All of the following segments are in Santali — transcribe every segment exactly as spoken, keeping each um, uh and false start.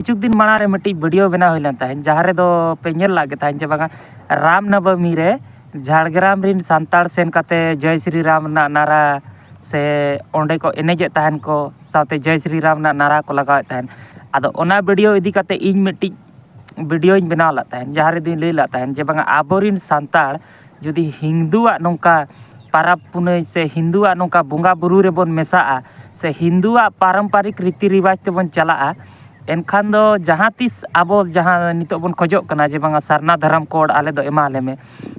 ᱠᱤᱪᱷᱩ ᱫᱤᱱ ᱢᱟᱲᱟᱝ ᱨᱮ ᱢᱤᱫᱴᱤᱡ ᱵᱷᱤᱰᱤᱭᱳ ᱵᱮᱱᱟᱣ ᱦᱩᱭ ᱞᱮᱱ ᱛᱟᱦᱮᱸᱫ, ᱡᱟᱦᱟᱸ ᱨᱮᱫᱚ ᱯᱮ ᱧᱮᱞ ᱞᱟᱜ ᱜᱮ ᱛᱟᱦᱮᱸᱫ ᱡᱮ ᱵᱟᱝᱟ, ᱨᱟᱢ ᱱᱚᱵᱚᱢᱤ ᱨᱮ ᱡᱷᱟᱲᱜᱨᱟᱢ ᱨᱤᱱ ᱥᱟᱱᱛᱟᱲ ᱥᱮᱱ ᱠᱟᱛᱮ ᱡᱚᱭ ᱥᱨᱤ ᱨᱟᱢ ᱨᱮᱱᱟᱜ ᱱᱟᱨᱟ ᱥᱮ ᱚᱸᱰᱮ ᱠᱚ ᱮᱱᱮᱡᱮᱫ ᱛᱟᱦᱮᱱ ᱠᱚ, ᱥᱟᱶᱛᱮ ᱡᱚᱭ ᱥᱨᱤ ᱨᱟᱢ ᱨᱮᱱᱟᱜ ᱱᱟᱨᱟ ᱠᱚ ᱞᱟᱜᱟᱣᱮᱫ ᱛᱟᱦᱮᱱ᱾ ᱟᱫᱚ ᱚᱱᱟ ᱵᱷᱤᱰᱤᱭᱳ ᱤᱫᱤ ᱠᱟᱛᱮ ᱤᱧ ᱢᱤᱫᱴᱤᱡ ᱵᱷᱤᱰᱤᱭᱳᱧ ᱵᱮᱱᱟᱣ ᱞᱮᱫ ᱛᱟᱦᱮᱸᱫ, ᱡᱟᱦᱟᱸ ᱨᱮᱫᱚᱧ ᱞᱟᱹᱭ ᱞᱮᱫ ᱛᱟᱦᱮᱸᱫ ᱡᱮ ᱵᱟᱝᱟ, ᱟᱵᱚᱨᱤᱱ ᱥᱟᱱᱛᱟᱲ ᱡᱩᱫᱤ ᱦᱤᱱᱫᱩᱣᱟᱜ ᱱᱚᱝᱠᱟ ᱯᱟᱨᱟᱵᱽ ᱯᱩᱱᱟᱹᱭ ᱥᱮ ᱦᱤᱱᱫᱩᱣᱟᱜ ᱱᱚᱝᱠᱟ ᱵᱚᱸᱜᱟ ᱵᱩᱨᱩ ᱨᱮᱵᱚᱱ ᱢᱮᱥᱟᱜᱼᱟ ᱥᱮ ᱦᱤᱱᱫᱩᱣᱟᱜ ᱯᱟᱨᱚᱢᱯᱟᱨᱤᱠ ᱨᱤᱛᱤ ᱨᱮᱣᱟᱡᱽ ᱛᱮᱵᱚᱱ ᱪᱟᱞᱟᱜᱼᱟ, ᱮᱱᱠᱷᱟᱱ ᱫᱚ ᱡᱟᱦᱟᱸ ᱛᱤᱥ ᱟᱵᱚ ᱡᱟᱦᱟᱸ ᱱᱤᱛᱚᱜ ᱵᱚᱱ ᱠᱷᱚᱡᱚᱜ ᱠᱟᱱᱟ ᱡᱮ ᱵᱟᱝᱟ ᱥᱟᱨᱱᱟ ᱫᱷᱚᱨᱚᱢ ᱠᱳᱰ ᱟᱞᱮ ᱫᱚ ᱮᱢᱟ ᱞᱮ ᱢᱮ,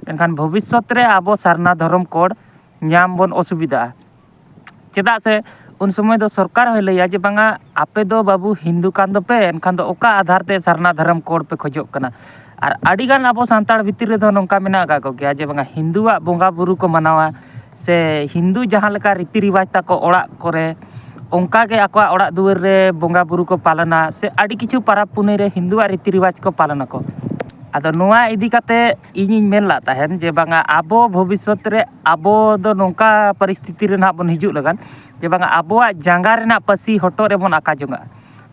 ᱮᱱᱠᱷᱟᱱ ᱵᱷᱚᱵᱤᱥᱥᱚᱛ ᱨᱮ ᱟᱵᱚ ᱥᱟᱨᱱᱟ ᱫᱷᱚᱨᱚᱢ ᱠᱳᱰ ᱧᱟᱢ ᱵᱚᱱ ᱚᱥᱩᱵᱤᱫᱷᱟᱜᱼᱟ᱾ ᱪᱮᱫᱟᱜ ᱥᱮ ᱩᱱ ᱥᱚᱢᱚᱭ ᱫᱚ ᱥᱚᱨᱠᱟᱨ ᱦᱚᱸᱭ ᱞᱟᱹᱭᱟ ᱡᱮ ᱵᱟᱝᱟ, ᱟᱯᱮ ᱫᱚ ᱵᱟᱹᱵᱩ ᱦᱤᱱᱫᱩ ᱠᱟᱱ ᱫᱚᱯᱮ, ᱮᱱᱠᱷᱟᱱ ᱫᱚ ᱚᱠᱟ ᱟᱫᱷᱟᱨ ᱛᱮ ᱥᱟᱨᱱᱟ ᱫᱷᱚᱨᱚᱢ ᱠᱳᱰ ᱯᱮ ᱠᱷᱚᱡᱚᱜ ᱠᱟᱱᱟ? ᱟᱨ ᱟᱹᱰᱤᱜᱟᱱ ᱟᱵᱚ ᱥᱟᱱᱛᱟᱲ ᱵᱷᱤᱛᱤᱨ ᱨᱮᱫᱚ ᱱᱚᱝᱠᱟ ᱢᱮᱱᱟᱜ ᱟᱠᱟᱫ ᱠᱚᱜᱮᱭᱟ ᱡᱮ ᱵᱟᱝᱟ, ᱦᱤᱱᱫᱩᱣᱟᱜ ᱵᱚᱸᱜᱟ ᱵᱩᱨᱩ ᱠᱚ ᱢᱟᱱᱟᱣᱟ ᱥᱮ ᱦᱤᱱᱫᱩ ᱡᱟᱦᱟᱸ ᱞᱮᱠᱟ ᱨᱤᱛᱤ ᱨᱮᱣᱟᱡᱽ ᱛᱟᱠᱚ ᱚᱲᱟᱜ ᱠᱚᱨᱮ, ᱚᱱᱠᱟ ᱜᱮ ᱟᱠᱚᱣᱟᱜ ᱚᱲᱟᱜ ᱫᱩᱣᱟᱹᱨ ᱨᱮ ᱵᱚᱸᱜᱟ ᱵᱩᱨᱩ ᱠᱚ ᱯᱟᱞᱚᱱᱟ ᱥᱮ ᱟᱹᱰᱤ ᱠᱤᱪᱷᱩ ᱯᱟᱨᱟᱵᱽ ᱯᱩᱱᱟᱹᱭ ᱨᱮ ᱦᱤᱱᱫᱩᱣᱟᱜ ᱨᱤᱛᱤ ᱨᱮᱣᱟᱡᱽ ᱠᱚ ᱯᱟᱞᱚᱱᱟᱠᱚ᱾ ᱟᱫᱚ ᱱᱚᱣᱟ ᱤᱫᱤ ᱠᱟᱛᱮ ᱤᱧᱤᱧ ᱢᱮᱱ ᱞᱟᱜ ᱛᱟᱦᱮᱱ ᱡᱮ ᱵᱟᱝᱟ, ᱟᱵᱚ ᱵᱷᱚᱵᱤᱥᱥᱚᱛ ᱨᱮ ᱟᱵᱚ ᱫᱚ ᱱᱚᱝᱠᱟ ᱯᱚᱨᱤᱥᱛᱷᱤᱛᱤ ᱨᱮ ᱱᱟᱦᱟᱜ ᱵᱚᱱ ᱦᱤᱡᱩᱜ ᱞᱟᱜᱟᱱ ᱡᱮ ᱵᱟᱝᱟ, ᱟᱵᱚᱣᱟᱜ ᱡᱟᱸᱜᱟ ᱨᱮᱱᱟᱜ ᱯᱟᱹᱥᱤ ᱦᱚᱴᱚᱜ ᱨᱮᱵᱚᱱ ᱟᱠᱟ ᱡᱚᱝᱟᱜᱼᱟ᱾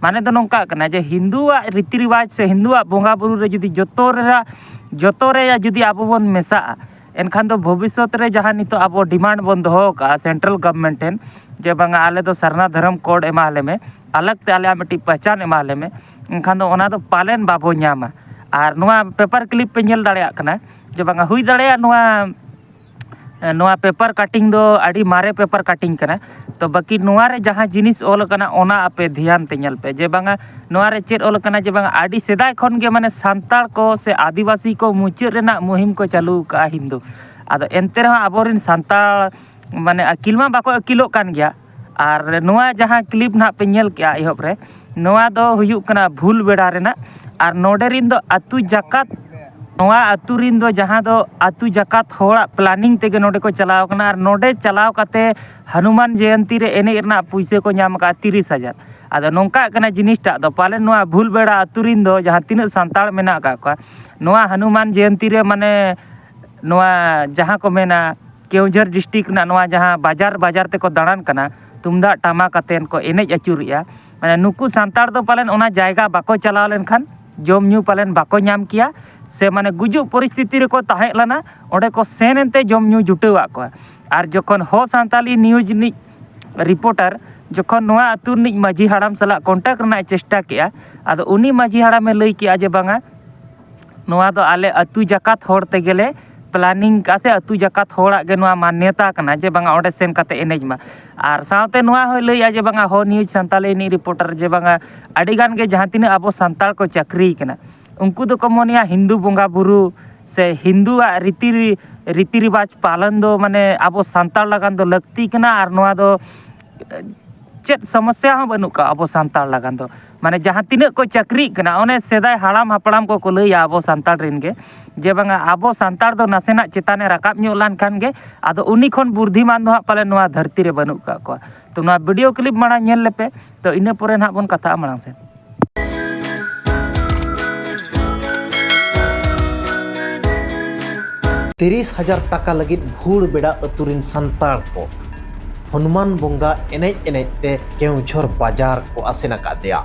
ᱢᱟᱱᱮ ᱫᱚ ᱱᱚᱝᱠᱟᱜ ᱠᱟᱱᱟ ᱡᱮ ᱦᱤᱱᱫᱩᱣᱟᱜ ᱨᱤᱛᱤ ᱨᱮᱣᱟᱡᱽ ᱥᱮ ᱦᱤᱱᱫᱩᱣᱟᱜ ᱵᱚᱸᱜᱟ ᱵᱩᱨᱩ ᱨᱮ ᱡᱩᱫᱤ ᱡᱚᱛᱚ ᱨᱮᱱᱟᱜ, ᱡᱚᱛᱚ ᱨᱮ ᱡᱩᱫᱤ ᱟᱵᱚ ᱵᱚᱱ ᱢᱮᱥᱟᱜᱼᱟ, ᱮᱱᱠᱷᱟᱱ ᱫᱚ ᱵᱷᱚᱵᱤᱥᱥᱚᱛ ᱨᱮ ᱡᱟᱦᱟᱸ ᱱᱤᱛᱚᱜ ᱟᱵᱚ ᱰᱤᱢᱟᱱᱰ ᱵᱚᱱ ᱫᱚᱦᱚ ᱟᱠᱟᱫᱼᱟ ᱥᱮᱱᱴᱨᱟᱞ ᱜᱚᱵᱷᱢᱮᱱᱴ ᱴᱷᱮᱱ ᱡᱮ ᱵᱟᱝᱟ, ᱟᱞᱮ ᱫᱚ ᱥᱟᱨᱱᱟ ᱫᱷᱚᱨᱚᱢ ᱠᱳᱰ ᱮᱢᱟ ᱞᱮ ᱢᱮ, ᱟᱞᱟᱜᱽ ᱛᱮ ᱟᱞᱮᱭᱟᱜ ᱢᱤᱫᱴᱤᱡ ᱯᱮᱦᱪᱟᱱ ᱮᱢᱟ ᱞᱮ ᱢᱮ, ᱮᱱᱠᱷᱟᱱ ᱫᱚ ᱚᱱᱟ ᱫᱚ ᱯᱟᱞᱮᱱ ᱵᱟᱵᱚ ᱧᱟᱢᱟ᱾ ᱟᱨ ᱱᱚᱣᱟ ᱯᱮᱯᱟᱨ ᱠᱞᱤᱯ ᱯᱮ ᱧᱮᱞ ᱫᱟᱲᱮᱭᱟᱜ ᱠᱟᱱᱟ ᱡᱮ ᱵᱟᱝᱟ, ᱦᱩᱭ ᱫᱟᱲᱮᱭᱟᱜᱼᱟ ᱱᱚᱣᱟ ᱱᱚᱣᱟ ᱯᱮᱯᱟᱨ ᱠᱟᱴᱤᱝ ᱫᱚ ᱟᱹᱰᱤ ᱢᱟᱨᱮ ᱯᱮᱯᱟᱨ ᱠᱟᱴᱤᱝ ᱠᱟᱱᱟ᱾ ᱛᱚ ᱵᱟᱹᱠᱤ ᱱᱚᱣᱟ ᱨᱮ ᱡᱟᱦᱟᱸ ᱡᱤᱱᱤᱥ ᱚᱞ ᱟᱠᱟᱱᱟ, ᱚᱱᱟ ᱟᱯᱮ ᱫᱷᱮᱭᱟᱱ ᱛᱮ ᱧᱮᱞ ᱯᱮ ᱡᱮ ᱵᱟᱝᱟ, ᱱᱚᱣᱟ ᱨᱮ ᱪᱮᱫ ᱚᱞ ᱟᱠᱟᱱᱟ ᱡᱮ ᱵᱟᱝᱟ, ᱟᱹᱰᱤ ᱥᱮᱫᱟᱭ ᱠᱷᱚᱱ ᱜᱮ ᱢᱟᱱᱮ ᱥᱟᱱᱛᱟᱲ ᱠᱚ ᱥᱮ ᱟᱹᱫᱤᱵᱟᱹᱥᱤ ᱠᱚ ᱢᱩᱪᱟᱹᱫ ᱨᱮᱱᱟᱜ ᱢᱩᱦᱤᱢ ᱠᱚ ᱪᱟᱹᱞᱩ ᱟᱠᱟᱫᱼᱟ ᱦᱤᱱᱫᱩ᱾ ᱟᱫᱚ ᱮᱱᱛᱮ ᱨᱮᱦᱚᱸ ᱟᱵᱚᱨᱮᱱ ᱥᱟᱱᱛᱟᱲ ᱢᱟᱱᱮ ᱟᱹᱠᱤᱞ ᱢᱟ ᱵᱟᱠᱚ ᱟᱹᱠᱤᱞᱚᱜ ᱠᱟᱱ ᱜᱮᱭᱟ᱾ ᱟᱨ ᱱᱚᱣᱟ ᱡᱟᱦᱟᱸ ᱠᱞᱤᱯ ᱱᱟᱦᱟᱜ ᱯᱮ ᱧᱮᱞ ᱠᱮᱜᱼᱟ ᱮᱦᱚᱵ ᱨᱮ, ᱱᱚᱣᱟ ᱫᱚ ᱦᱩᱭᱩᱜ ᱠᱟᱱᱟ ᱵᱷᱩᱞ ᱵᱮᱲᱟ ᱨᱮᱱᱟᱜ᱾ ᱟᱨ ᱱᱚᱰᱮ ᱨᱤᱱ ᱫᱚ ᱟᱹᱛᱩ ᱡᱟᱠᱟᱛ, ᱱᱚᱣᱟ ᱟᱹᱛᱩ ᱨᱤᱱ ᱫᱚ ᱡᱟᱦᱟᱸ ᱫᱚ ᱟᱹᱛᱩ ᱡᱟᱠᱟᱛ ᱦᱚᱲᱟᱜ ᱯᱞᱟᱱᱤᱝ ᱛᱮᱜᱮ ᱱᱚᱰᱮ ᱠᱚ ᱪᱟᱞᱟᱣ ᱠᱟᱱᱟ᱾ ᱟᱨ ᱱᱚᱰᱮ ᱪᱟᱞᱟᱣ ᱠᱟᱛᱮ ᱦᱚᱱᱩᱢᱟᱱ ᱡᱚᱭᱚᱱᱛᱤ ᱨᱮ ᱮᱱᱮᱡ ᱨᱮᱱᱟᱜ ᱯᱩᱭᱥᱟᱹ ᱠᱚ ᱧᱟᱢ ᱟᱠᱟᱫᱼᱟ ᱛᱤᱨᱤᱥ ᱦᱟᱡᱟᱨ᱾ ᱟᱫᱚ ᱱᱚᱝᱠᱟᱜ ᱠᱟᱱᱟ ᱡᱤᱱᱤᱥᱴᱟᱜ ᱫᱚ, ᱯᱟᱞᱮᱱ ᱱᱚᱣᱟ ᱵᱷᱩᱞ ᱵᱮᱲᱟ ᱟᱹᱛᱩ ᱨᱤᱱ ᱫᱚ ᱡᱟᱦᱟᱸ ᱛᱤᱱᱟᱹᱜ ᱥᱟᱱᱛᱟᱲ ᱢᱮᱱᱟᱜ ᱟᱠᱟᱫ ᱠᱚᱣᱟ, ᱱᱚᱣᱟ ᱦᱚᱱᱩᱢᱟᱱ ᱡᱚᱭᱚᱱᱛᱤ ᱨᱮ ᱢᱟᱱᱮ ᱱᱚᱣᱟ ᱡᱟᱦᱟᱸ ᱠᱚ ᱢᱮᱱᱟ ᱠᱮᱣᱡᱷᱚᱨ ᱰᱤᱥᱴᱨᱤᱠᱴ ᱨᱮᱱᱟᱜ ᱱᱚᱣᱟ ᱡᱟᱦᱟᱸ ᱵᱟᱡᱟᱨ ᱵᱟᱡᱟᱨ ᱛᱮᱠᱚ ᱫᱟᱬᱟᱱ ᱠᱟᱱᱟ, ᱛᱩᱢᱫᱟᱜ ᱴᱟᱢᱟᱠ ᱟᱛᱮᱱ ᱠᱚ ᱮᱱᱮᱡ ᱟᱹᱪᱩᱨᱮᱜᱼᱟ᱾ ᱢᱟᱱᱮ ᱱᱩᱠᱩ ᱥᱟᱱᱛᱟᱲ ᱫᱚ ᱯᱟᱞᱮᱱ ᱚᱱᱟ ᱡᱟᱭᱜᱟ ᱵᱟᱠᱚ ᱪᱟᱞᱟᱣ ᱞᱮᱱᱠᱷᱟᱱ ᱡᱚᱢ ᱧᱩ ᱯᱟᱞᱮᱱ ᱵᱟᱠᱚ ᱧᱟᱢ ᱠᱮᱭᱟ, ᱥᱮ ᱢᱟᱱᱮ ᱜᱩᱡᱩᱜ ᱯᱚᱨᱤᱥᱛᱷᱤᱛᱤ ᱨᱮᱠᱚ ᱛᱟᱦᱮᱸ ᱞᱮᱱᱟ, ᱚᱸᱰᱮ ᱠᱚ ᱥᱮᱱ ᱮᱱᱛᱮ ᱡᱚᱢ ᱧᱩ ᱡᱩᱴᱟᱹᱣᱟᱜ ᱠᱚᱣᱟ᱾ ᱟᱨ ᱡᱚᱠᱷᱚᱱ ᱦᱚ ᱥᱟᱱᱛᱟᱞᱤ ᱱᱤᱭᱩᱡᱽ ᱨᱤᱱᱤᱡ ᱨᱤᱯᱳᱨᱴᱟᱨ ᱡᱚᱠᱷᱚᱱ ᱱᱚᱣᱟ ᱟᱹᱛᱩ ᱨᱤᱱᱤᱡ ᱢᱟᱹᱡᱷᱤ ᱦᱟᱲᱟᱢ ᱥᱟᱞᱟᱜ ᱠᱚᱱᱴᱟᱠᱴ ᱨᱮᱱᱟᱜ ᱮ ᱪᱮᱥᱴᱟ ᱠᱮᱜᱼᱟ, ᱟᱫᱚ ᱩᱱᱤ ᱢᱟᱹᱡᱷᱤ ᱦᱟᱲᱟᱢᱮ ᱞᱟᱹᱭ ᱠᱮᱜᱼᱟ ᱡᱮ ᱵᱟᱝᱟ, ᱱᱚᱣᱟ ᱫᱚ ᱟᱞᱮ ᱟᱹᱛᱩ ᱡᱟᱠᱟᱛ ᱦᱚᱲ ᱛᱮᱜᱮᱞᱮ ᱯᱞᱟᱱᱤᱝ ᱠᱟᱜᱼᱟ, ᱥᱮ ᱟᱹᱛᱩ ᱡᱟᱠᱟᱛ ᱦᱚᱲᱟᱜ ᱜᱮ ᱱᱚᱣᱟ ᱢᱟᱱᱱᱚᱛᱟ ᱠᱟᱱᱟ ᱡᱮ ᱵᱟᱝᱟ ᱚᱸᱰᱮ ᱥᱮᱱ ᱠᱟᱛᱮ ᱮᱱᱮᱡ ᱢᱟ᱾ ᱟᱨ ᱥᱟᱶᱛᱮ ᱱᱚᱣᱟ ᱦᱚᱸᱭ ᱞᱟᱹᱭᱮᱜᱼᱟ ᱡᱮ ᱵᱟᱝᱟ ᱦᱚ ᱱᱤᱭᱩᱡᱽ ᱥᱟᱱᱛᱟᱞᱤ ᱨᱤᱱᱤᱡ ᱨᱤᱯᱳᱨᱴᱟᱨ ᱡᱮ ᱵᱟᱝᱟ ᱟᱹᱰᱤ ᱜᱟᱱ ᱜᱮ ᱡᱟᱦᱟᱸ ᱛᱤᱱᱟᱹᱜ ᱟᱵᱚ ᱥᱟᱱᱛᱟᱲ ᱠᱚ ᱪᱟᱹᱠᱨᱤ ᱠᱟᱱᱟ, ᱩᱱᱠᱩ ᱫᱚᱠᱚ ᱢᱚᱱᱮᱭᱟ ᱦᱤᱱᱫᱩ ᱵᱚᱸᱜᱟ ᱵᱩᱨᱩ ᱥᱮ ᱦᱤᱱᱫᱩᱣᱟᱜ ᱨᱤᱛᱤ ᱨᱤ-, ᱨᱤᱛᱤ ᱨᱤᱵᱟᱡᱽ ᱯᱟᱞᱚᱱ ᱫᱚ ᱢᱟᱱᱮ ᱟᱵᱚ ᱥᱟᱱᱛᱟᱲ ᱞᱟᱜᱟᱱ ᱫᱚ ᱞᱟᱹᱠᱛᱤ ᱠᱟᱱᱟ, ᱟᱨ ᱱᱚᱣᱟ ᱫᱚ ᱪᱮᱫ ᱥᱚᱢᱚᱥᱥᱟ ᱦᱚᱸ ᱵᱟᱹᱱᱩᱜ ᱠᱟᱜᱼᱟ ᱟᱵᱚ ᱥᱟᱱᱛᱟᱲ ᱞᱟᱜᱟᱱ ᱫᱚ᱾ ᱢᱟᱱᱮ ᱡᱟᱦᱟᱸ ᱛᱤᱱᱟᱹᱜ ᱠᱚ ᱪᱟᱹᱠᱨᱤᱜ ᱠᱟᱱᱟ, ᱚᱱᱮ ᱥᱮᱫᱟᱭ ᱦᱟᱲᱟᱢ ᱦᱟᱯᱲᱟᱢ ᱠᱚᱠᱚ ᱞᱟᱹᱭᱟ ᱟᱵᱚ ᱥᱟᱱᱛᱟᱲ ᱨᱮᱱ ᱜᱮ, ᱡᱮ ᱵᱟᱝᱟ ᱟᱵᱚ ᱥᱟᱱᱛᱟᱲ ᱫᱚ ᱱᱟᱥᱮᱱᱟᱜ ᱪᱮᱛᱟᱱᱮ ᱨᱟᱠᱟᱵ ᱧᱚᱜ ᱞᱮᱱᱠᱷᱟᱱ ᱜᱮ ᱟᱫᱚ ᱩᱱᱤ ᱠᱷᱚᱱ ᱵᱩᱨᱫᱷᱤᱢᱟᱱ ᱫᱚ ᱦᱟᱸᱜ ᱯᱟᱞᱮ ᱱᱚᱣᱟ ᱫᱷᱟᱹᱨᱛᱤ ᱨᱮ ᱵᱟᱹᱱᱩᱜ ᱠᱟᱜ ᱠᱚᱣᱟ᱾ ᱛᱚ ᱱᱚᱣᱟ ᱵᱷᱤᱰᱤᱭᱳ ᱠᱞᱤᱯ ᱢᱟᱲᱟᱝ ᱧᱮᱞ ᱞᱮᱯᱮ, ᱛᱚ ᱤᱱᱟᱹ ᱯᱚᱨᱮ ᱱᱟᱦᱟᱜ ᱵᱚᱱ ᱠᱟᱛᱷᱟᱜᱼᱟ ᱢᱟᱲᱟᱝ ᱥᱮᱫ᱾ ᱛᱤᱨᱤᱥ ᱦᱟᱡᱟᱨ ᱴᱟᱠᱟ ᱞᱟᱹᱜᱤᱫ ᱵᱷᱩᱲ ᱵᱮᱰᱟ ᱟᱹᱛᱩ ᱨᱤᱱ ᱥᱟᱱᱛᱟᱲ ᱠᱚ ᱦᱚᱱᱩᱢᱟᱱ ᱵᱚᱸᱜᱟ ᱮᱱᱮᱡ ᱮᱱᱮᱡ ᱛᱮ ᱠᱮᱣᱡᱷᱚᱨ ᱵᱟᱡᱟᱨ ᱠᱚ ᱟᱥᱮᱱ ᱟᱠᱟᱫᱮᱭᱟ᱾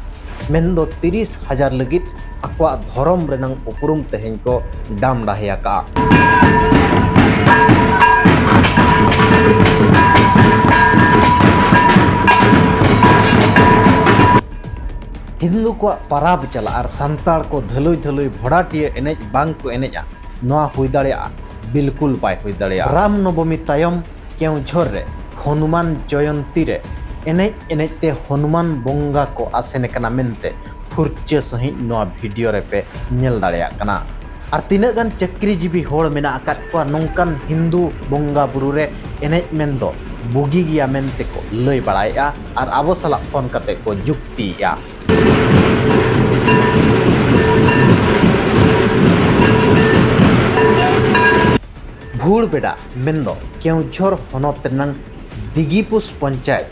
ᱢᱮᱱᱫᱚ ᱛᱤᱨᱤᱥ ᱦᱟᱡᱟᱨ ᱞᱟᱹᱜᱤᱫ ᱟᱠᱚᱣᱟᱜ ᱫᱷᱚᱨᱚᱢ ᱨᱮᱱᱟᱝ ᱩᱯᱨᱩᱢ ᱛᱮᱦᱮᱧ ᱠᱚ ᱰᱟᱢ ᱰᱟᱦᱮ ᱟᱠᱟᱫᱼᱟ᱾ ᱦᱤᱱᱫᱩ ᱠᱚᱣᱟᱜ ᱯᱟᱨᱟᱵᱽ ᱪᱟᱞᱟᱜ ᱟᱨ ᱥᱟᱱᱛᱟᱲ ᱠᱚ ᱫᱷᱟᱹᱞᱩᱭ ᱫᱷᱟᱹᱞᱩᱭ ᱵᱷᱚᱲᱟᱴᱤᱭᱟᱹ ᱮᱱᱮᱡ ᱵᱟᱝ ᱠᱚ ᱮᱱᱮᱡᱼᱟ, ᱱᱚᱣᱟ ᱦᱩᱭ ᱫᱟᱲᱮᱭᱟᱜᱼᱟ? ᱵᱤᱞᱠᱩᱞ ᱵᱟᱭ ᱦᱩᱭ ᱫᱟᱲᱮᱭᱟᱜᱼᱟ᱾ ᱨᱟᱢ ᱱᱚᱵᱚᱢᱤ ᱛᱟᱭᱚᱢ ᱠᱮᱣᱡᱷᱚᱨ ᱨᱮ ᱦᱚᱱᱩᱢᱟᱱ ᱡᱚᱭᱚᱱᱛᱤ ᱨᱮ ᱮᱱᱮᱡ ᱮᱱᱮᱡ ᱛᱮ ᱦᱚᱱᱩᱢᱟᱱ ᱵᱚᱸᱜᱟ ᱠᱚ ᱟᱥᱮᱱ ᱠᱟᱱᱟ ᱢᱮᱱᱛᱮ ᱯᱷᱩᱨᱪᱟᱹ ᱥᱟᱺᱦᱤᱡ ᱱᱚᱣᱟ ᱵᱷᱤᱰᱤᱭᱳ ᱨᱮᱯᱮ ᱧᱮᱞ ᱫᱟᱲᱮᱭᱟᱜ ᱠᱟᱱᱟ᱾ ᱟᱨ ᱛᱤᱱᱟᱹᱜ ᱜᱟᱱ ᱪᱟᱹᱠᱨᱤᱡᱤᱵᱤ ᱦᱚᱲ ᱢᱮᱱᱟᱜ ᱟᱠᱟᱫ ᱠᱚᱣᱟ ᱱᱚᱝᱠᱟᱱ ᱦᱤᱱᱫᱩ ᱵᱚᱸᱜᱟ ᱵᱩᱨᱩ ᱨᱮ ᱮᱱᱮᱡ ᱢᱮᱱ ᱫᱚ ᱵᱩᱜᱤ ᱜᱮᱭᱟ ᱢᱮᱱᱛᱮ ᱠᱚ ᱞᱟᱹᱭ ᱵᱟᱲᱟᱭᱮᱫᱼᱟ ᱟᱨ ᱟᱵᱚ ᱥᱟᱞᱟᱜ ᱯᱷᱳᱱ ᱠᱟᱛᱮ ᱠᱚ ᱡᱩᱠᱛᱤᱭᱮᱫᱼᱟ᱾ ᱵᱷᱩᱲ ᱵᱮᱰᱟ ᱢᱮᱱᱫᱚ ᱠᱮᱣᱡᱷᱚᱨ ᱦᱚᱱᱚᱛ ᱨᱮᱱᱟᱝ ᱫᱤᱜᱤᱯᱩᱥ ᱯᱚᱧᱪᱟᱭᱮᱛ,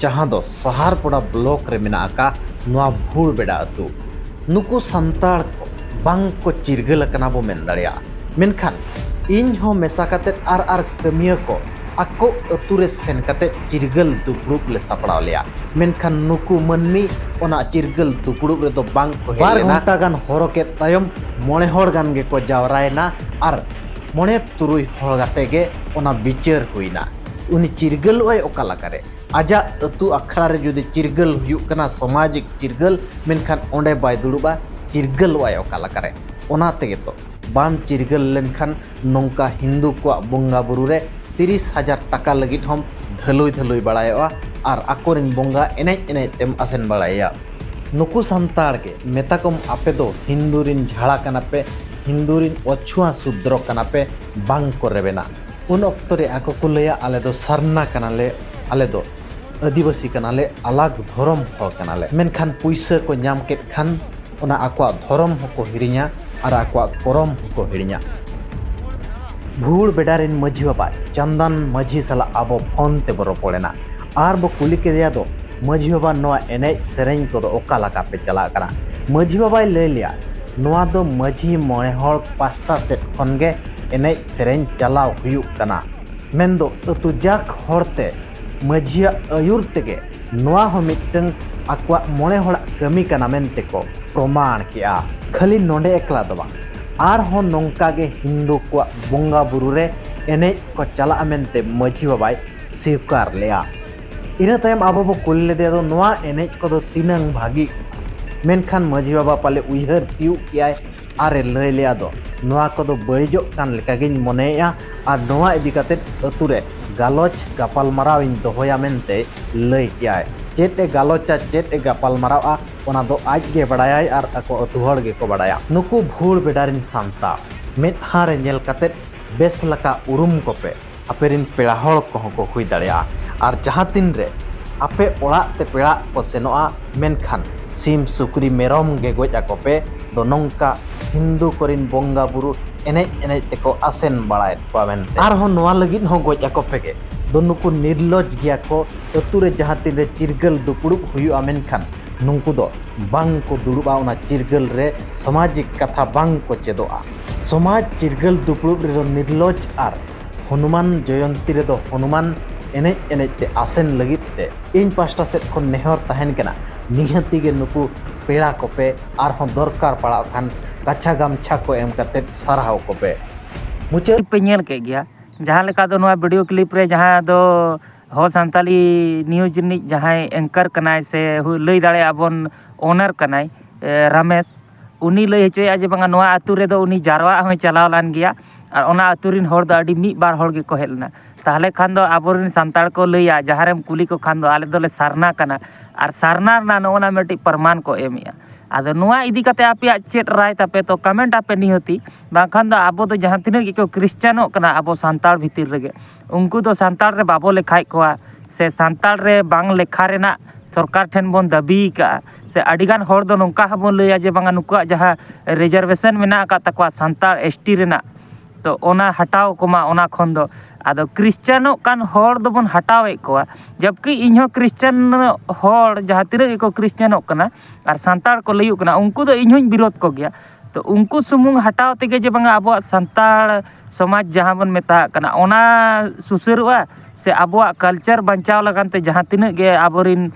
ᱡᱟᱦᱟᱸ ᱫᱚ ᱥᱟᱦᱟᱨᱯᱚᱲᱟ ᱵᱞᱚᱠ ᱨᱮ ᱢᱮᱱᱟᱜ ᱟᱠᱟᱫ ᱱᱚᱣᱟ ᱵᱷᱩᱲ ᱵᱮᱰᱟ ᱟᱹᱛᱩ᱾ ᱱᱩᱠᱩ ᱥᱟᱱᱛᱟᱲ ᱠᱚ ᱵᱟᱝ ᱠᱚ ᱪᱤᱨᱜᱟᱹᱞ ᱟᱠᱟᱱᱟ ᱵᱚ ᱢᱮᱱ ᱫᱟᱲᱮᱭᱟᱜᱼᱟ, ᱢᱮᱱᱠᱷᱟᱱ ᱤᱧ ᱦᱚᱸ ᱢᱮᱥᱟ ᱠᱟᱛᱮᱫ ᱟᱨ ᱟᱨ ᱠᱟᱹᱢᱤᱭᱟᱹ ᱠᱚ ᱟᱠᱚ ᱟᱹᱛᱩ ᱨᱮ ᱥᱮᱱ ᱠᱟᱛᱮ ᱪᱤᱨᱜᱟᱹᱞ ᱫᱩᱯᱲᱩᱵ ᱞᱮ ᱥᱟᱯᱲᱟᱣ ᱞᱮᱭᱟ᱾ ᱢᱮᱱᱠᱷᱟᱱ ᱱᱩᱠᱩ ᱢᱟᱹᱱᱢᱤ ᱚᱱᱟ ᱪᱤᱨᱜᱟᱹᱞ ᱫᱩᱯᱲᱩᱵ ᱨᱮᱫᱚ ᱵᱟᱝ ᱠᱚ ᱦᱮᱡ ᱵᱟᱨ ᱞᱮᱱᱟ᱾ ᱜᱷᱚᱱᱴᱟ ᱜᱟᱱ ᱦᱚᱨᱚ ᱠᱮᱫ ᱛᱟᱭᱚᱢ ᱢᱚᱬᱮ ᱦᱚᱲ ᱜᱟᱱ ᱜᱮᱠᱚ ᱡᱟᱣᱨᱟᱭᱮᱱᱟ ᱟᱨ ᱢᱚᱬᱮ ᱛᱩᱨᱩᱭ ᱦᱚᱲ ᱠᱟᱛᱮ ᱜᱮ ᱚᱱᱟ ᱵᱤᱪᱟᱹᱨ ᱦᱩᱭᱱᱟ᱾ ᱩᱱᱤ ᱪᱤᱨᱜᱟᱹᱞᱚᱜ ᱟᱭ ᱚᱠᱟ ᱞᱮᱠᱟᱨᱮ? ᱟᱡᱟᱜ ᱟᱹᱛᱩ ᱟᱠᱷᱲᱟ ᱨᱮ ᱡᱩᱫᱤ ᱪᱤᱨᱜᱟᱹᱞ ᱦᱩᱭᱩᱜ ᱠᱟᱱᱟ, ᱥᱟᱢᱟᱡᱤᱠ ᱪᱤᱨᱜᱟᱹᱞ, ᱢᱮᱱᱠᱷᱟᱱ ᱚᱸᱰᱮ ᱵᱟᱭ ᱫᱩᱲᱩᱵᱼᱟ, ᱪᱤᱨᱜᱟᱹᱞᱚᱜ ᱟᱭ ᱚᱠᱟ ᱞᱮᱠᱟᱨᱮ? ᱚᱱᱟ ᱛᱮᱜᱮ ᱛᱚ ᱵᱟᱢ ᱪᱤᱨᱜᱟᱹᱞ ᱞᱮᱱᱠᱷᱟᱱ ᱱᱚᱝᱠᱟ ᱦᱤᱱᱫᱩ ᱠᱚᱣᱟᱜ ᱵᱚᱸᱜᱟ ᱵᱩᱨᱩ ᱨᱮ ᱛᱤᱨᱤᱥ ᱦᱟᱡᱟᱨ ᱴᱟᱠᱟ ᱞᱟᱹᱜᱤᱫ ᱦᱚᱸᱢ ᱫᱷᱟᱹᱞᱩᱭ ᱫᱷᱟᱹᱞᱩᱭ ᱵᱟᱲᱟᱭᱚᱜᱼᱟ ᱟᱨ ᱟᱠᱚᱨᱮᱱ ᱵᱚᱸᱜᱟ ᱮᱱᱮᱡ ᱮᱱᱮᱡ ᱛᱮᱢ ᱟᱥᱮᱱ ᱵᱟᱲᱟᱭᱮᱭᱟ᱾ ᱱᱩᱠᱩ ᱥᱟᱱᱛᱟᱲ ᱜᱮ ᱢᱮᱛᱟ ᱠᱚᱢ, ᱟᱯᱮ ᱫᱚ ᱦᱤᱱᱫᱩ ᱨᱤᱱ ᱡᱷᱟᱲᱟ ᱠᱟᱱᱟ ᱯᱮ, ᱦᱤᱱᱫᱩ ᱨᱤᱱ ᱚᱪᱷᱩᱣᱟᱹ ᱥᱩᱫᱨᱚ ᱠᱟᱱᱟ ᱯᱮ, ᱵᱟᱝ ᱠᱚ ᱨᱮᱵᱮᱱᱟ᱾ ᱩᱱ ᱚᱠᱛᱚ ᱨᱮ ᱟᱠᱚ ᱠᱚ ᱞᱟᱹᱭᱟ, ᱟᱞᱮ ᱫᱚ ᱥᱟᱨᱱᱟ ᱠᱟᱱᱟᱞᱮ, ᱟᱞᱮ ᱫᱚ ᱟᱹᱫᱤᱵᱟᱹᱥᱤ ᱠᱟᱱᱟᱞᱮ, ᱟᱞᱟᱜᱽ ᱫᱷᱚᱨᱚᱢ ᱦᱚᱲ ᱠᱟᱱᱟᱞᱮ᱾ ᱢᱮᱱᱠᱷᱟᱱ ᱯᱩᱭᱥᱟᱹ ᱠᱚ ᱧᱟᱢ ᱠᱮᱫ ᱠᱷᱟᱱ ᱚᱱᱟ ᱟᱠᱚᱣᱟᱜ ᱫᱷᱚᱨᱚᱢ ᱦᱚᱸᱠᱚ ᱦᱤᱲᱤᱧᱟ ᱟᱨ ᱟᱠᱚᱣᱟᱜ ᱠᱚᱨᱚᱢ ᱦᱚᱸᱠᱚ ᱦᱤᱲᱤᱧᱟ᱾ ᱵᱷᱩᱲ ᱵᱮᱰᱟ ᱨᱤᱱ ᱢᱟᱹᱡᱷᱤ ᱵᱟᱵᱟ ᱪᱟᱱᱫᱟᱱ ᱢᱟᱹᱡᱷᱤ ᱥᱟᱞᱟᱜ ᱟᱵᱚ ᱯᱷᱳᱱ ᱛᱮᱵᱚ ᱨᱚᱯᱚᱲ ᱮᱱᱟ ᱟᱨ ᱵᱚ ᱠᱩᱞᱤ ᱠᱮᱫᱮᱭᱟ ᱫᱚ, ᱢᱟᱹᱡᱷᱤ ᱵᱟᱵᱟ, ᱱᱚᱣᱟ ᱮᱱᱮᱡ ᱥᱮᱨᱮᱧ ᱠᱚᱫᱚ ᱚᱠᱟ ᱞᱮᱠᱟ ᱯᱮ ᱪᱟᱞᱟᱜ ᱠᱟᱱᱟ? ᱢᱟᱹᱡᱷᱤ ᱵᱟᱵᱟᱭ ᱞᱟᱹᱭ ᱞᱮᱭᱟ, ᱱᱚᱣᱟ ᱫᱚ ᱢᱟᱹᱡᱷᱤ ᱢᱚᱬᱮ ᱦᱚᱲ ᱯᱟᱥᱴᱟ ᱥᱮᱫ ᱠᱷᱚᱱ ᱜᱮ ᱮᱱᱮᱡ ᱥᱮᱨᱮᱧ ᱪᱟᱞᱟᱣ ᱦᱩᱭᱩᱜ ᱠᱟᱱᱟ᱾ ᱢᱮᱱᱫᱚ ᱟᱹᱛᱩ ᱡᱟᱠ ᱦᱚᱲᱛᱮ ᱢᱟᱹᱡᱷᱤᱭᱟᱜ ᱟᱹᱭᱩᱨ ᱛᱮᱜᱮ ᱱᱚᱣᱟ ᱦᱚᱸ ᱢᱤᱫᱴᱟᱝ ᱟᱠᱚᱣᱟᱜ ᱢᱚᱬᱮ ᱦᱚᱲᱟᱜ ᱠᱟᱹᱢᱤ ᱠᱟᱱᱟ ᱢᱮᱱᱛᱮ ᱠᱚ ᱯᱨᱚᱢᱟᱬ ᱠᱮᱜᱼᱟ᱾ ᱠᱷᱟᱹᱞᱤ ᱱᱚᱰᱮ ᱮᱠᱞᱟ ᱫᱚ ᱵᱟᱝ, ᱟᱨᱦᱚᱸ ᱱᱚᱝᱠᱟ ᱜᱮ ᱦᱤᱱᱫᱩ ᱠᱚᱣᱟᱜ ᱵᱚᱸᱜᱟ ᱵᱩᱨᱩ ᱨᱮ ᱮᱱᱮᱡ ᱠᱚ ᱪᱟᱞᱟᱜᱼᱟ ᱢᱮᱱᱛᱮ ᱢᱟᱹᱡᱷᱤ ᱵᱟᱵᱟᱭ ᱥᱤᱠᱟᱨ ᱞᱮᱜᱼᱟ᱾ ᱤᱱᱟᱹ ᱛᱟᱭᱚᱢ ᱟᱵᱚ ᱵᱚ ᱠᱩᱞᱤ ᱞᱮᱫᱮᱭᱟ ᱫᱚ, ᱱᱚᱣᱟ ᱮᱱᱮᱡ ᱠᱚᱫᱚ ᱛᱤᱱᱟᱹᱝ ᱵᱷᱟᱹᱜᱤ? ᱢᱮᱱᱠᱷᱟᱱ ᱢᱟᱹᱡᱷᱤ ᱵᱟᱵᱟ ᱯᱟᱞᱮ ᱩᱭᱦᱟᱹᱨ ᱛᱤᱭᱳᱜ ᱠᱮᱜᱼᱟᱭ ᱟᱨ ᱮ ᱞᱟᱹᱭ ᱞᱮᱜᱼᱟ ᱫᱚ, ᱱᱚᱣᱟ ᱠᱚᱫᱚ ᱵᱟᱹᱲᱤᱡᱚᱜ ᱠᱟᱱ ᱞᱮᱠᱟᱜᱤᱧ ᱢᱚᱱᱮᱭᱮᱜᱼᱟ ᱟᱨ ᱱᱚᱣᱟ ᱤᱫᱤ ᱠᱟᱛᱮ ᱟᱹᱛᱩ ᱨᱮ ᱜᱟᱞᱚᱪ ᱜᱟᱯᱟᱞᱢᱟᱨᱟᱣ ᱤᱧ ᱫᱚᱦᱚᱭᱟ ᱢᱮᱱᱛᱮ ᱞᱟᱹᱭ ᱠᱮᱜᱼᱟᱭ᱾ ᱪᱮᱫ ᱮ ᱜᱟᱞᱚᱪᱟ, ᱪᱮᱫ ᱮ ᱜᱟᱯᱟᱞᱢᱟᱨᱟᱣᱟ, ᱚᱱᱟ ᱫᱚ ᱟᱡ ᱜᱮ ᱵᱟᱲᱟᱭᱟᱭ ᱟᱨ ᱟᱠᱚ ᱟᱹᱛᱩ ᱦᱚᱲ ᱜᱮᱠᱚ ᱵᱟᱲᱟᱭᱟ᱾ ᱱᱩᱠᱩ ᱵᱷᱩᱲ ᱵᱮᱰᱟ ᱨᱤᱱ ᱥᱟᱱᱛᱟᱲ ᱢᱮᱫᱦᱟ ᱨᱮ ᱧᱮᱞ ᱠᱟᱛᱮ ᱵᱮᱥ ᱞᱮᱠᱟ ᱩᱨᱩᱢ ᱠᱚᱯᱮ, ᱟᱯᱮ ᱨᱤᱱ ᱯᱮᱲᱟ ᱦᱚᱲ ᱠᱚᱦᱚᱸ ᱠᱚ ᱦᱩᱭ ᱫᱟᱲᱮᱭᱟᱜᱼᱟ᱾ ᱟᱨ ᱡᱟᱦᱟᱸ ᱛᱤᱱ ᱨᱮ ᱟᱯᱮ ᱚᱲᱟᱜ ᱛᱮ ᱯᱮᱲᱟᱜ ᱠᱚ ᱥᱮᱱᱚᱜᱼᱟ, ᱢᱮᱱᱠᱷᱟᱱ ᱥᱤᱢ ᱥᱩᱠᱨᱤ ᱢᱮᱨᱚᱢ ᱜᱮ ᱜᱚᱡ ᱟᱠᱚ ᱯᱮ ᱫᱚ ᱱᱚᱝᱠᱟ ᱦᱤᱱᱫᱩ ᱠᱚᱨᱤᱱ ᱵᱚᱸᱜᱟ ᱵᱩᱨᱩ ᱮᱱᱮᱡ ᱮᱱᱮᱡ ᱛᱮᱠᱚ ᱟᱥᱮᱱ ᱵᱟᱲᱟᱭᱮᱫ ᱠᱚᱣᱟ ᱢᱮᱱᱛᱮ᱾ ᱟᱨᱦᱚᱸ ᱱᱚᱣᱟ ᱞᱟᱹᱜᱤᱫ ᱦᱚᱸ ᱜᱚᱡ ᱟᱠᱚ ᱯᱮ ᱜᱮ ᱫᱚ ᱱᱩᱠᱩ ᱱᱤᱨᱞᱚᱡᱽ ᱜᱮᱭᱟ ᱠᱚ᱾ ᱟᱹᱛᱩ ᱨᱮ ᱡᱟᱦᱟᱸ ᱛᱤᱱ ᱨᱮ ᱪᱤᱨᱜᱟᱹᱞ ᱫᱩᱯᱲᱩᱵ ᱦᱩᱭᱩᱜᱼᱟ, ᱢᱮᱱᱠᱷᱟᱱ ᱱᱩᱠᱩ ᱫᱚ ᱵᱟᱝ ᱠᱚ ᱫᱩᱲᱩᱵᱼᱟ ᱚᱱᱟ ᱪᱤᱨᱜᱟᱹᱞ ᱨᱮ, ᱥᱟᱢᱟᱡᱤᱠ ᱠᱟᱛᱷᱟ ᱵᱟᱝ ᱠᱚ ᱪᱮᱫᱚᱜᱼᱟ᱾ ᱥᱚᱢᱟᱡᱽ ᱪᱤᱨᱜᱟᱹᱞ ᱫᱩᱯᱲᱩᱵ ᱨᱮᱫᱚ ᱱᱤᱨᱞᱚᱡᱽ ᱟᱨ ᱦᱚᱱᱩᱢᱟᱱ ᱡᱚᱭᱚᱱᱛᱤ ᱨᱮᱫᱚ ᱦᱚᱱᱩᱢᱟᱱ ᱮᱱᱮᱡ ᱮᱱᱮᱡ ᱛᱮ ᱟᱥᱮᱱ ᱞᱟᱹᱜᱤᱫ ᱛᱮ ᱤᱧ ᱯᱟᱥᱴᱟ ᱥᱮᱫ ᱠᱷᱚᱱ ᱱᱮᱦᱚᱨ ᱛᱟᱦᱮᱱ ᱠᱟᱱᱟ, ᱱᱤᱦᱟᱹᱛᱤ ᱜᱮ ᱱᱩᱠᱩ ᱯᱮᱲᱟ ᱠᱚᱯᱮ, ᱟᱨᱦᱚᱸ ᱫᱚᱨᱠᱟᱨ ᱯᱟᱲᱟᱜ ᱠᱷᱟᱱ ᱠᱟᱪᱷᱟ ᱜᱟᱢᱪᱷᱟ ᱠᱚ ᱮᱢ ᱠᱟᱛᱮ ᱥᱟᱨᱦᱟᱣ ᱠᱚᱯᱮ᱾ ᱢᱩᱪᱟᱹᱫ᱾ ᱯᱮ ᱧᱮᱞ ᱠᱮᱫ ᱜᱮᱭᱟ, ᱡᱟᱦᱟᱸ ᱞᱮᱠᱟ ᱫᱚ ᱱᱚᱣᱟ ᱵᱷᱤᱰᱤᱭᱳ ᱠᱞᱤᱯ ᱨᱮ ᱡᱟᱦᱟᱸ ᱫᱚ ᱦᱚ ᱥᱟᱱᱛᱟᱞᱤ ᱱᱤᱭᱩᱡᱽ ᱨᱤᱱᱤᱡ ᱡᱟᱦᱟᱸᱭ ᱮᱝᱠᱟᱨ ᱠᱟᱱᱟᱭ ᱥᱮ ᱦᱩ- ᱞᱟᱹᱭ ᱫᱟᱲᱮᱭᱟᱜᱼᱟ ᱵᱚᱱ ᱳᱱᱟᱨ ᱠᱟᱱᱟᱭ, ᱮ, ᱨᱟᱢᱮᱥ, ᱩᱱᱤ ᱞᱟᱹᱭ ᱦᱚᱪᱚᱭᱮᱫᱼᱟ ᱡᱮ ᱵᱟᱝᱟ ᱱᱚᱣᱟ ᱟᱹᱛᱩ ᱨᱮᱫᱚ ᱩᱱᱤ ᱡᱟᱨᱣᱟᱜ ᱦᱚᱸᱭ ᱪᱟᱞᱟᱣ ᱞᱮᱱ ᱜᱮᱭᱟ ᱟᱨ ᱚᱱᱟ ᱟᱹᱛᱩ ᱨᱤᱱ ᱦᱚᱲ ᱫᱚ ᱟᱹᱰᱤ ᱢᱤᱫ ᱵᱟᱨ ᱦᱚᱲ ᱜᱮᱠᱚ ᱦᱮᱡ ᱞᱮᱱᱟ᱾ ᱛᱟᱦᱚᱞᱮ ᱠᱷᱟᱱ ᱫᱚ ᱟᱵᱚᱨᱮᱱ ᱥᱟᱱᱛᱟᱲ ᱠᱚ ᱞᱟᱹᱭᱟ, ᱡᱟᱦᱟᱸ ᱨᱮᱢ ᱠᱩᱞᱤ ᱠᱚ ᱠᱷᱟᱱ ᱫᱚ ᱟᱞᱮ ᱫᱚᱞᱮ ᱥᱟᱨᱱᱟ ᱠᱟᱱᱟ, ᱟᱨ ᱥᱟᱨᱱᱟ ᱨᱮᱱᱟᱜ ᱱᱚᱜᱼᱚ ᱱᱟ ᱢᱤᱫᱴᱤᱡ ᱯᱨᱚᱢᱟᱱ ᱠᱚ ᱮᱢᱮᱜᱼᱟ᱾ ᱟᱫᱚ ᱱᱚᱣᱟ ᱤᱫᱤ ᱠᱟᱛᱮ ᱟᱯᱮᱭᱟᱜ ᱪᱮᱫ ᱨᱟᱭ ᱛᱟᱯᱮ? ᱛᱚ ᱠᱚᱢᱮᱱᱴ ᱟᱯᱮ ᱱᱤᱦᱟᱹᱛᱤ, ᱵᱟᱝᱠᱷᱟᱱ ᱫᱚ ᱟᱵᱚ ᱫᱚ ᱡᱟᱦᱟᱸ ᱛᱤᱱᱟᱹᱜ ᱜᱮᱠᱚ ᱠᱷᱨᱤᱥᱪᱟᱱᱚᱜ ᱠᱟᱱᱟ ᱟᱵᱚ ᱥᱟᱱᱛᱟᱲ ᱵᱷᱤᱛᱤᱨ ᱨᱮᱜᱮ, ᱩᱱᱠᱩ ᱫᱚ ᱥᱟᱱᱛᱟᱲ ᱨᱮ ᱵᱟᱵᱚ ᱞᱮᱠᱷᱟᱭᱮᱫ ᱠᱚᱣᱟ, ᱥᱮ ᱥᱟᱱᱛᱟᱲ ᱨᱮ ᱵᱟᱝ ᱞᱮᱠᱷᱟ ᱨᱮᱱᱟᱜ ᱥᱚᱨᱠᱟᱨ ᱴᱷᱮᱱ ᱵᱚᱱ ᱫᱟᱹᱵᱤ ᱠᱟᱜᱼᱟ᱾ ᱥᱮ ᱟᱹᱰᱤᱜᱟᱱ ᱦᱚᱲ ᱫᱚ ᱱᱚᱝᱠᱟ ᱦᱚᱸᱵᱚᱱ ᱞᱟᱹᱭᱟ ᱡᱮ ᱵᱟᱝᱟ ᱱᱩᱠᱩᱣᱟᱜ ᱡᱟᱦᱟᱸ ᱨᱤᱡᱟᱨᱵᱷᱮᱥᱚᱱ ᱢᱮᱱᱟᱜ ᱟᱠᱟᱫ ᱛᱟᱠᱚᱣᱟ ᱥᱟᱱᱛᱟᱲ ᱮᱥ ᱴᱤ ᱨᱮᱱᱟᱜ, ᱛᱚ ᱚᱱᱟ ᱦᱟᱴᱟᱣ ᱠᱚᱢᱟ ᱚᱱᱟ ᱠᱷᱚᱱ ᱫᱚ᱾ ᱟᱫᱚ ᱠᱷᱨᱤᱥᱪᱟᱱᱚᱜ ᱠᱟᱱ ᱦᱚᱲ ᱫᱚᱵᱚᱱ ᱦᱟᱴᱟᱣᱮᱫ ᱠᱚᱣᱟ, ᱡᱚᱵᱠᱤ ᱤᱧᱦᱚᱸ ᱠᱷᱨᱤᱥᱪᱟᱱ ᱦᱚᱲ ᱡᱟᱦᱟᱸ ᱛᱤᱱᱟᱹᱜ ᱜᱮᱠᱚ ᱠᱷᱨᱤᱥᱪᱟᱱᱚᱜ ᱠᱟᱱᱟ ᱟᱨ ᱥᱟᱱᱛᱟᱲ ᱠᱚ ᱞᱟᱹᱭᱩᱜ ᱠᱟᱱᱟ, ᱩᱱᱠᱩ ᱫᱚ ᱤᱧᱦᱚᱸᱧ ᱵᱤᱨᱳᱫᱷ ᱠᱚᱜᱮᱭᱟ᱾ ᱛᱚ ᱩᱱᱠᱩ ᱥᱩᱢᱩᱝ ᱦᱟᱴᱟᱣ ᱛᱮᱜᱮ ᱡᱮ ᱵᱟᱝᱟ ᱟᱵᱚᱣᱟᱜ ᱥᱟᱱᱛᱟᱲ ᱥᱚᱢᱟᱡᱽ ᱡᱟᱦᱟᱸ ᱵᱚᱱ ᱢᱮᱛᱟᱜ ᱠᱟᱱᱟ ᱚᱱᱟ ᱥᱩᱥᱟᱹᱨᱚᱜᱼᱟ, ᱥᱮ ᱟᱵᱚᱣᱟᱜ ᱠᱟᱞᱪᱟᱨ ᱵᱟᱧᱪᱟᱣ ᱞᱟᱹᱜᱤᱫ ᱛᱮ ᱡᱟᱦᱟᱸ ᱛᱤᱱᱟᱹᱜ ᱜᱮ ᱟᱵᱚᱨᱤᱱ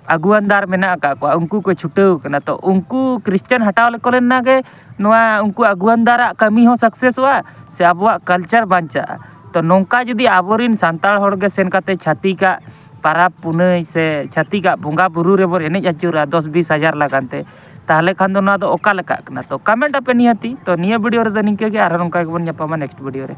ᱟᱹᱜᱩᱣᱟᱱᱫᱟᱨ ᱢᱮᱱᱟᱜ ᱟᱠᱟᱫ ᱠᱚᱣᱟ ᱩᱱᱠᱩ ᱠᱚ ᱪᱷᱩᱴᱟᱹᱣ ᱠᱟᱱᱟ, ᱛᱚ ᱩᱱᱠᱩ ᱠᱷᱨᱤᱥᱪᱟᱱ ᱦᱟᱴᱟᱣ ᱞᱮᱠᱚ ᱞᱮᱱᱟ ᱜᱮ ᱱᱚᱣᱟ ᱩᱱᱠᱩ ᱟᱹᱜᱩᱣᱟᱱᱫᱟᱨᱟᱜ ᱠᱟᱹᱢᱤ ᱦᱚᱸ ᱥᱟᱠᱥᱮᱥᱚᱜᱼᱟ, ᱥᱮ ᱟᱵᱚᱣᱟᱜ ᱠᱟᱞᱪᱟᱨ ᱵᱟᱧᱪᱟᱜᱼᱟ᱾ ᱛᱚ ᱱᱚᱝᱠᱟ ᱡᱩᱫᱤ ᱟᱵᱚᱨᱤᱱ ᱥᱟᱱᱛᱟᱲ ᱦᱚᱲ ᱜᱮ ᱥᱮᱱ ᱠᱟᱛᱮ ᱪᱷᱟᱹᱛᱤᱠᱟᱜ ᱯᱟᱨᱟᱵᱽ ᱯᱩᱱᱟᱹᱭ ᱥᱮ ᱪᱷᱟᱹᱛᱤᱠᱟᱜ ᱵᱚᱸᱜᱟ ᱵᱩᱨᱩ ᱨᱮᱵᱚᱱ ᱮᱱᱮᱡ ᱟᱹᱪᱩᱨᱟ ᱫᱚᱥ ᱵᱤᱥ ᱦᱟᱡᱟᱨ ᱞᱟᱜᱟᱱ ᱛᱮ, ᱛᱟᱦᱚᱞᱮ ᱠᱷᱟᱱ ᱫᱚ ᱱᱚᱣᱟ ᱫᱚ ᱚᱠᱟ ᱞᱮᱠᱟᱜ ᱠᱟᱱᱟ? ᱛᱚ ᱠᱚᱢᱮᱱᱴ ᱟᱯᱮ ᱱᱤᱦᱟᱹᱛᱤ᱾ ᱛᱚ ᱱᱤᱭᱟᱹ ᱵᱷᱤᱰᱤᱭᱳ ᱨᱮᱫᱚ ᱱᱤᱝᱠᱟᱹ ᱜᱮ, ᱟᱨᱦᱚᱸ ᱱᱚᱝᱠᱟ ᱜᱮᱵᱚᱱ ᱧᱟᱯᱟᱢᱟ ᱱᱮᱠᱥᱴ ᱵᱷᱤᱰᱤᱭᱳ ᱨᱮ᱾